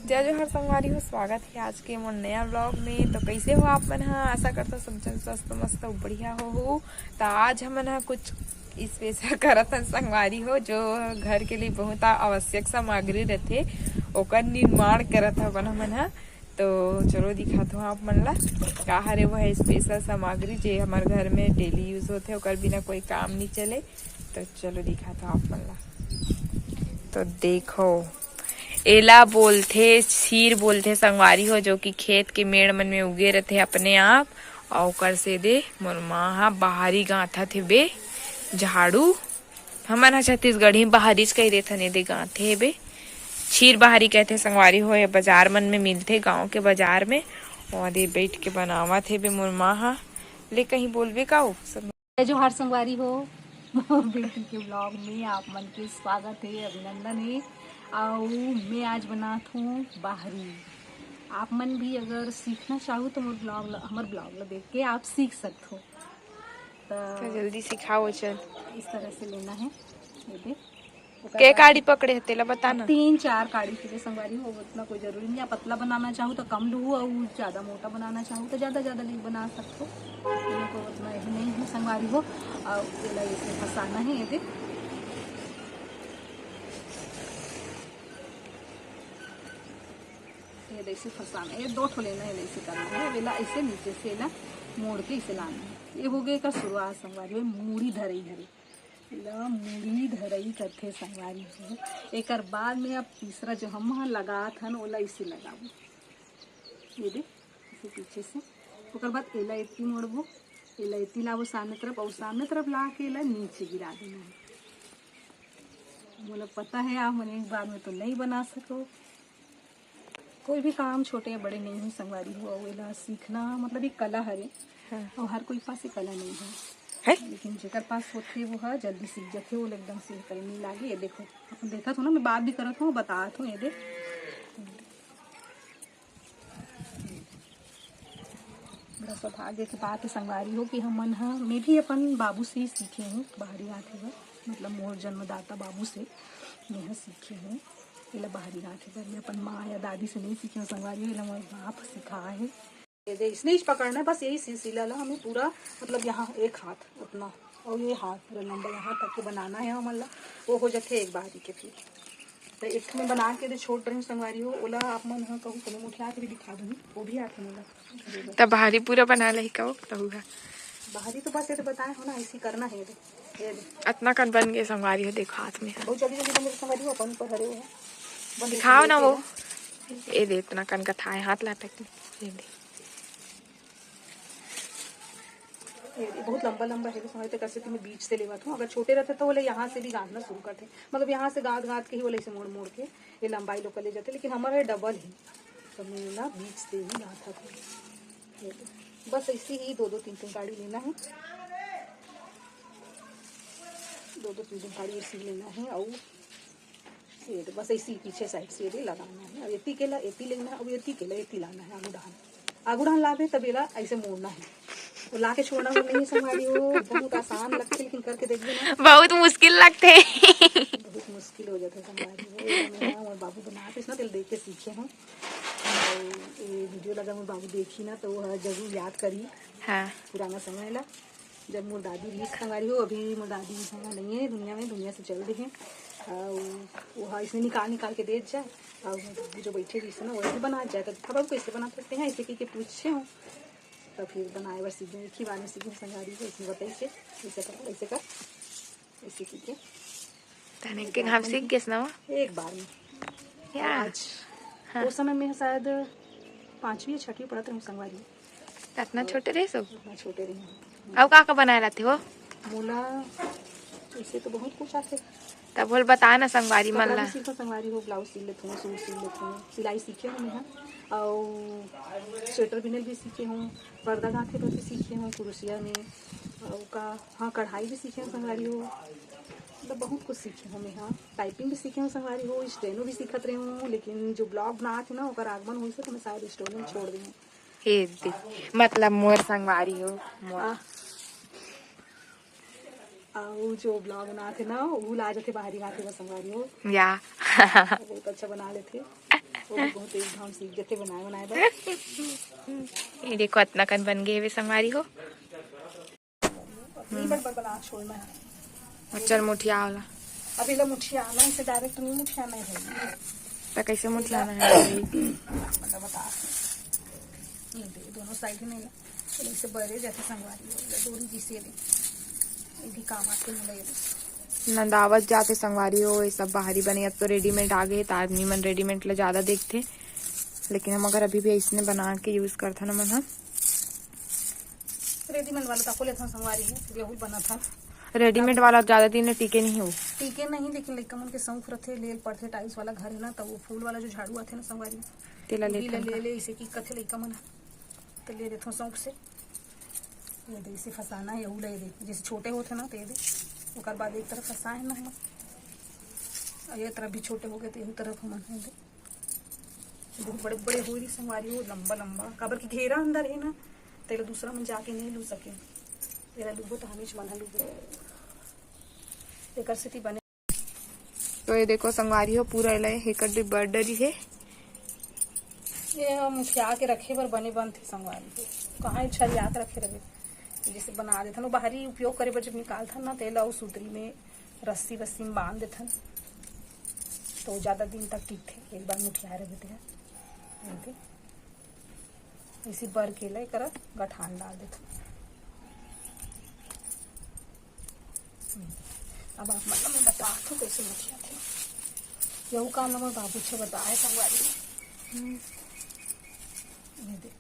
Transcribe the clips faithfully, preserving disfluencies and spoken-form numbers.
जय जोहार संगवारी हो, स्वागत हे आज के मोर नया vlog में। तो कइसे हो आप मन ह? आशा करथों सब झन स्वस्थ मस्त अउ बढ़िया होहू। त आज हमन ह कुछ special करत हन संगवारी हो, जो घर के लिए बहुत आवश्यक सामग्री रथे, ओकर निर्माण करत हवन हमन ह। तो चलो दिखात हूँ आप मन ला का हरे वो है special सामग्री, जे हमर घर में daily use होथे, ओकर बिना कोई काम नहीं चले। तो चलो दिखात हूँ आप मन ला। तो देखो, एला बोलथे, छीर बोलथे संगवारी हो, जो कि खेत के मेड़ मन में उगे रथे अपने आप। अउ ओकर से दे मोर माँ हा बाहरी गांथत हेबे झाड़ू। हमन ह छत्तीसगढ़ी बाहरीच कहि देथन, एदे गांथे हेबे। छीर बाहरी कहथे संगवारी हो, ये बाजार मन में मिलथे, गांव के बाजार में। ओदे बैठ के बनावत हेबे मोर माँ हा। ले कहीं बोलबे का ओ? जय जोहार संगवारी हो। मोर बेटी के vlog में आप मन के स्वागत हे, अभिनंदन हे। अउ मैं आज बनात हूँ बाहरी। आप मन भी अगर सीखना चाहू तो मोर vlog ला, हमर vlog ला देख के आप सीख सकत हो। तो तो जल्दी सिखाओ चल। इस तरह से लेना है, ये दे। ओकर के बाद काड़ी पकड़े हे तेला बता ना। तीन चार काड़ी के लिए संगवारी हो, उतना कोई जरूरी नहीं। आप पतला बनाना चाहो तो कम लूहू, और ज्यादा मोटा बनाना चाहो तो ज्यादा ज्यादा नहीं बना सकते हो। ये कोई उतना ही नहीं है संगवारी हो। और एला ऐसे फंसाना है, ये दे। ये दे ऐसे फंसाना है, ये दो ठो लेना है, ऐसे करना है। एला ऐसे नीचे से एला मोड़ के इसे लाना है। ये हो गए का शुरुआत संगवारी हो, मूड़ी धरई हरे। एला मुड़ी धरई कथे संगवारी हो। एकर बाद में अब तीसरा जो हम ह लगात हन, ओला इसे लगाबो। ये दे, इसे पीछे से। ओकर बाद एला एती मोड़बो, एला एती लाबो सामने तरफ, और सामने तरफ ला के एला नीचे गिरा देना है। मोला पता है, आप मन एक बार में तो नहीं बना सको। कोई भी काम छोटे या बड़े नहीं है संगवारी हो, अउ एला सीखना मतलब एक कला हरे। हाँ। और हर कोई पास ये कला नहीं है। है? लेकिन जेकर पास होथे वो ह जल्दी सीख जाथे, वो एकदम से करे नहीं लागे। ये देखो, अपन देखत हो ना, मैं बात भी करत हूँ, बतात हूँ, ये देख। बड़ा सौभाग्य के बात है संगवारी हो कि हमन ह, मैं भी अपन बाबू से ही सीखे हूँ बाहरी गांथे बर, मतलब मोर जन्मदाता बाबू से मैं ह सीखे हूँ। एला बाहरी गांथे बर मैं अपन माँ या दादी से नहीं सीखे हूँ संगवारी हो, एला मोर बाप सिखाए हे। ये दे, इसने ही पकड़ना है, बस यही सिलसिला ला हमें पूरा, मतलब यहाँ एक हाथ उतना और ये हाथ पूरा लंबा यहाँ तक के बनाना है हमन ला। वो हो जाथे एक बारी के फिर। तो एक ठो मैं बना के दे छोड़ रही हूँ संगवारी हो, ओला आप मन ह कहूँ कोनो मोठिया के भी दिखा दूंगी, वो भी आथे मोला। तब भारी पूरा बना लही का वो तहू हा। बाहरी तो बस ये तो बताए हो ना, ऐसी करना है ये दे। ये दे। अतना कन बन गए संगवारी हो, देखो हाथ में है। बहुत जल्दी जल्दी बन गए संगवारी हो, अपन ऊपर हरे हुए हैं। बस दिखाओ ना वो। ये दे, इतना कन का था, हाथ ला तक। ये दे। ये बहुत लंबा लंबा है, तो समझते कैसे तुम्हें बीच से लेवत हूँ। अगर छोटे रहते तो बोले यहाँ से भी गांथना शुरू करते, मतलब यहाँ से गांथ गांथ के ही बोले इसे मोड़ मोड़ के ये लंबाई लोग कर ले जाते, लेकिन हमारा ये डबल है, तो मैं ना बीच से ही गांथत हूँ। ये लो। बस ऐसे ही दो दो तीन तीन काड़ी लेना है, दो दो तीन तीन काड़ी ऐसे ही लेना है। और ये तो बस ऐसे ही पीछे साइड से ये भी लगाना है। अब एती के ला एती लेना है, अब एती के ला एती लाना है, आगू डहान, आगू डहान लाबे तब एला ऐसे मोड़ना है। वो ला के छोड़ना वो नहीं है संगवारी हो, बहुत आसान लगते, लेकिन करके देखबे ना। बहुत मुश्किल लगते। बहुत मुश्किल हो जाता है संगवारी हो। ये मैं ना, मोर बाबू बनाते ना, तेल देख के सीखे हूँ। और ये वीडियो लगा मोर बाबू देखी ना, तो वो जरूर याद करी। हाँ। पुराना समय ला, जब मोर दादी रहिस संगवारी हो, अभी मोर दादी यहाँ नहीं है दुनिया में, दुनिया से चल दे हैं। और वो हा इसने निकाल निकाल के दे जा, और मोर दादी जो बैठे रहिस ना, वैसे बना जाए। तो अब कैसे बना सकते हैं, ऐसे कह के पूछे हूँ, तो फिर बनाए बर सीख गए, एक ही बार में सीख गए संगवारी हो, इसने बताई से ऐसे कर, ऐसे कर, ऐसे कह के। तने के हम सीख गेस ना वो? एक बार में। या। आज हाँ। वो समय में शायद पाँचवीं या छठवीं पढ़त रहूँ संगवारी। अतना छोटे रहे सब? अतना छोटे रहे। अब का का बनाए लाते हो? मोला ऐसे तो बहुत कुछ आथे। तब बोल बता ना संगवारी मन कपड़ा ला। भी सीखो संगवारी हो, ब्लाउज सील लेथों, सूट सील लेथों, सिलाई सीखे हूँ मैं, और स्वेटर बिनल भी सीखे हूँ, पर्दा गांथे बर भी सीखे हूँ कुरुसिया में, और का, हाँ, कढ़ाई भी सीखे हूँ संगवारी हो। मतलब बहुत कुछ सीखे हूँ मैं, हाँ, टाइपिंग भी सीखे हूँ संगवारी हो, स्टेनो भी सीखत रहे हूँ, लेकिन जो ब्लॉग बनात हूँ ना, ओकर आगमन होइस हे तो मैं शायद स्टेनो छोड़ दे हूँ। हे दे, मतलब मोर संगवारी हो, मोर। आ, आ, वो जो ब्लॉग बनात हे ना, वो ला जाथे बाहरी गांथे बर संगवारी हो। या। बहुत अच्छा बना लेथे। थोड़ा बहुत एक घाम सीख जथे बनाए बनाए बर। ये देखो, अतना कन बन गए हवे संगवारी हो। अभी बड़ बड़ बना छोड़ मैं। अच्छा, मुठिया वाला। अभी ला मुठिया आना, इसे डायरेक्ट नहीं मुठिया नहीं है। तो कैसे मुठिया आना है? मतलब बता, ये दे, दोनों साइड में ना, तो इसे बरे जैसे संगवारी हो, या डोरी जिसे ले, ये भी काम आते मिले। नंदावत जाते संगवारी हो, ये सब बाहरी बने। अब तो रेडीमेड आ गए, त आदमी मन रेडीमेड ला ज्यादा देखते, लेकिन हम अगर अभी भी इसने बना के यूज करथन हमन ह। रेडीमेड वाला तको लेथन संगवारी हो, फिर यहू बनत हन। रेडीमेड वाला ज्यादा दिन टिके नहीं हो। टिके नहीं, लेकिन लइका मन के शौक रथे, लेल पड़थे, टाइल्स वाला घर है ना, तो वो फूल वाला जो झाड़ू आथे ना संगवारी, तेला वो भी लेथन ले का? ले, इसे की कथे लइका मन ह, तो ले लेथन शौक से। ये दे, इसे फंसाना है, यहू ले दे, जैसे छोटे होते ना, तो ये दे, ओकर बाद एक तरफ फंसा है ना हमन, और ये तरफ भी छोटे हो गए, तो यहू तरफ हमन है दे। बहुत बड़े बड़े होई रही संगवारी हो, लंबा लंबा, काबर की घेरा अंदर है ना, तेला दूसरा मन जाके नहीं लू सके, तेला लूबो तो हमेश मन लूबो, एकर सेती बने। तो ये देखो संगवारी हो, पूरा एला हेकर डे बड़ डरी है। ये हम मुठिया के रखे बर बने बनथे संगवारी हो, कहाँ ये छरिया के रखे रहे, जैसे बना देथन, वो बाहरी उपयोग करे बर जब निकालथन ना, तेला अउ सुतरी में रस्सी वस्सी में बांध देथन, तो ज्यादा दिन तक टिकथे। एक बार मुठिया रहे तेला, इसे बर के ले करा गठान डाल देथन। अब आप मतलब मैं बता थो कैसे मुठिया थे, यहू काम हमर बाबू छे बताए संगवारी। ये दे,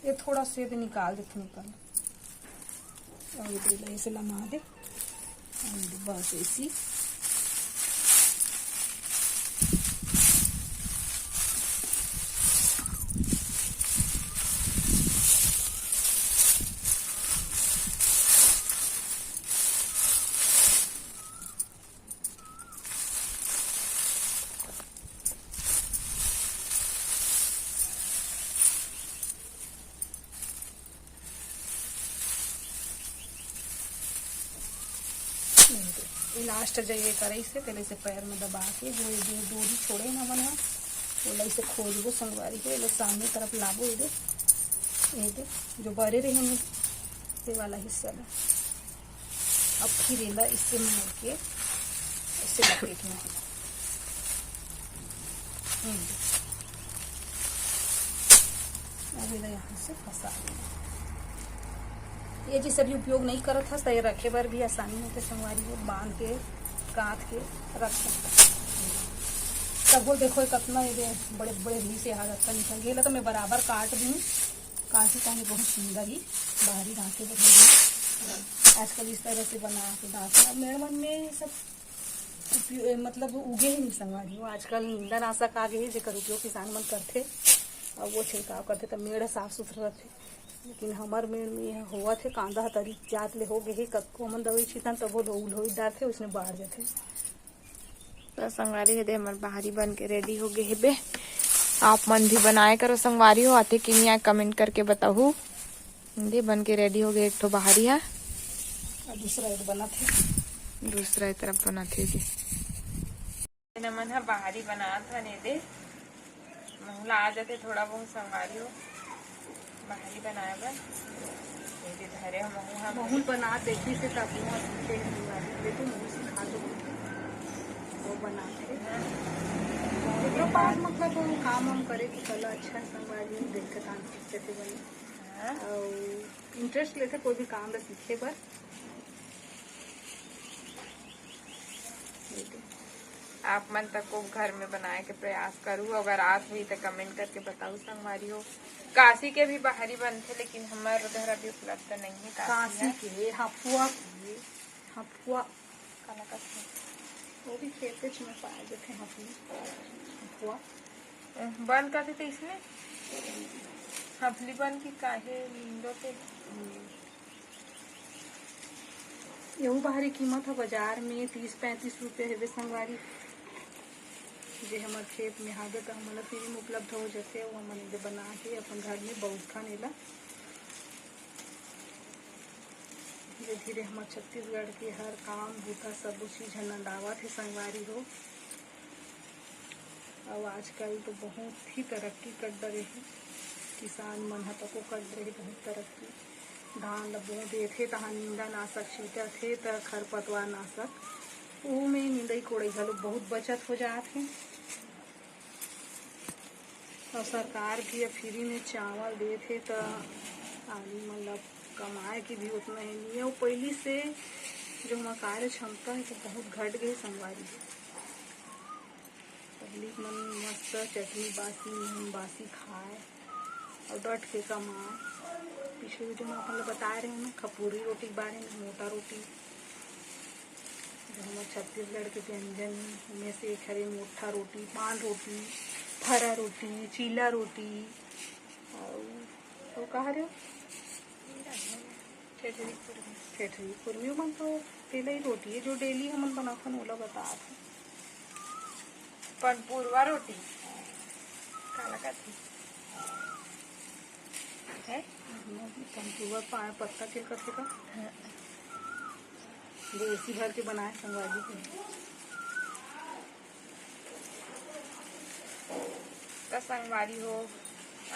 ये थोड़ा से दे निकाल देथन निकाल। और ये दे, ऐसे लमा दे। और बस ऐसी। ये लास्ट जब ये करे से पहले से पैर में दबा के वो ये जो डोरी छोड़े ना मन, वो लाई से खोजबो संगवारी के, ये सामने तरफ लाबो, ये दे, ये दे, जो बरे रहे ये वाला हिस्सा ला। अब फिर एला इससे मोड़ के इससे लपेट में। हम्म। अब एला यहाँ से फंसा देना। ये चीज अभी उपयोग नहीं करत हस, त ये रखे बर भी आसानी होथे संगवारी हो, बांध के, कांथ के रख सकता। तब वो देखो, ये कतना ये बड़े बड़े भी से हाथ अच्छा निकल गया, तो मैं बराबर काट दूँ। कांची कांची बहुत सुंदर ही बाहरी ढांचे बने हुए। आजकल इस तरह से बना के डालते हैं। अब मेड़ मन में ये सब उपयो-, मतलब उगे ही नहीं संगवारी हो। आजकल निंदा नाशक आ गए, जेकर उपयोग किसान मन करथे, अब वो छिड़काव करथे, त मेड़ साफ सुथरा रथे। लेकिन हमर मेड़ में यह होवत हे, कांदा ह तरी जात ले हो गए हे, कतको हमन दवाई छिटन, तभो लोग लोई डारथे, उसने बाढ़ जाथे। तो संगवारी हो दे, हमर बाहरी बन के रेडी हो गए हेबे। आप मन भी बनाए करो संगवारी हो, आथे कि नहीं आए, कमेंट करके बताहू। दे, बन के रेडी हो गए एक ठो बाहरी हा। और दूसरा एक बनत हे। दूसरा एक तरफ बनत हे जी। नमन हा बाहरी बनात हन, ये दे। महू ला आ जाथे थोड़ा बहुत संगवारी हो बाहरी बनाए बर। ये दे धरे हो महू हा। महू बना देखी से तब महू सीखे संगवारी। देखो महू सिखा दो। वो बनाते हैं। हाँ। एकरो पास मतलब वो काम वाम करे की कला अच्छा है संगवारी हो, देख के काम सीख जाथे बने। हाँ। और इंटरेस्ट लेथे कोई भी काम ला सीखे बर। आप मन तको घर में बनाए के प्रयास करू, अगर आत होही त कमेंट करके बताऊ संगवारी हो। काशी के भी बाहरी बनथे, लेकिन हमर घर अभी उपलब्ध नहीं है काशी काशी हा। के, हफुआ के, हफुआ। काला कथे? वो भी खेते में पाए जाथे हफली, हफुआ। बन कथे त इसने हफली बन की काहे निंदो ते? हम्म। यहू बाहरी कीमत ह बाजार में तीस पैंतीस रुपया हेबे संगवारी। जे हमर खेत में हावे त हमन ला free में उपलब्ध हो जथे, अउ हमन एदे बना के अपन घर में बउरथन एला। धीरे धीरे हमर छत्तीसगढ़ के हर काम बूता सबो चीज ह नंदावत हे संगवारी हो। अउ आजकल तो बहुत ही तरक्की कर डरे हे, किसान मन ह तको कर डरे हे बहुत तरक्की। धान ल बो देथे, तहाँ निंदा नाशक छींटत हे, त खरपतवार नाशक, ओहू में निंदई कोड़ई घलो बहुत बचत हो जात हे। अउ सरकार भी अब फ्री में चावल देत हे, त आदमी मन ल कमाए के भी उतना हे नहीं। अउ पहिली से जो हमर कार्य क्षमता हे, तो बहुत घट गए संगवारी। पहिली मन मस्त चटनी बासी, नून बासी खाए अउ डट के कमाए। पिछले वीडियो में अपन ल बताए रहे ना, खपूरी रोटी के बारे में, मोटा रोटी, जो हमर छत्तीसगढ़ के व्यंजन में से एक हरे मोटा रोटी, पान रोटी, फरा रोटी, चीला रोटी, अउ, अउ का हरे? ठेठरी कुरमी। ठेठरी कुरमी, ओमन तो तेलई रोटी हे, जो डेली हमन बनाथन, ओला बतात हन। पनपुरवा रोटी काला कथे? है? पनपुरवा पा-, पत्ता के कथे का? हाँ। देसी भर के बनाए संगवारी के। त संगवारी हो,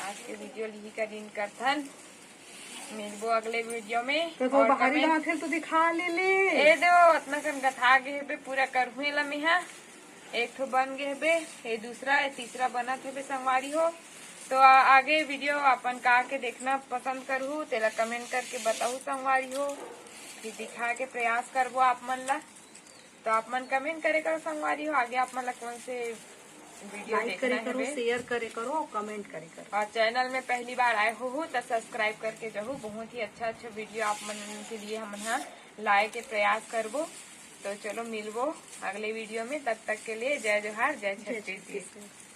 आज के वीडियो ल इही करीन करथन। मिलबो अगले वीडियो में। तो अउ बाहरी comment दांत हे तो दिखा ले ले। ए दो, अतना कन गथा गे हेबे, पूरा करहूं एला मेहा। एक ठो बन गे हेबे, ये दूसरा, ये तीसरा बनत हेबे संगवारी हो। तो आ-, आगे वीडियो अपन का के देखना पसंद करहू, तेला comment करके बताहू संगवारी हो, फिर दिखा के प्रयास करबो आप मन ला। तो आप मन comment करे करो संगवारी हो, आगे आप मन ला कौन से वीडियो like देखना करे करो, हेबे। Share करे करो, comment करे करो। और चैनल में पहली बार आए हो, हो तो सब्सक्राइब करके जाहू, बहुत ही अच्छा अच्छा वीडियो आप मन के लिए हमन ह लाए के प्रयास करबो। तो चलो मिलबो अगले वीडियो में, तब तक के लिए जय जोहार, जय जय छत्तीसगढ़। छत्तीसगढ़।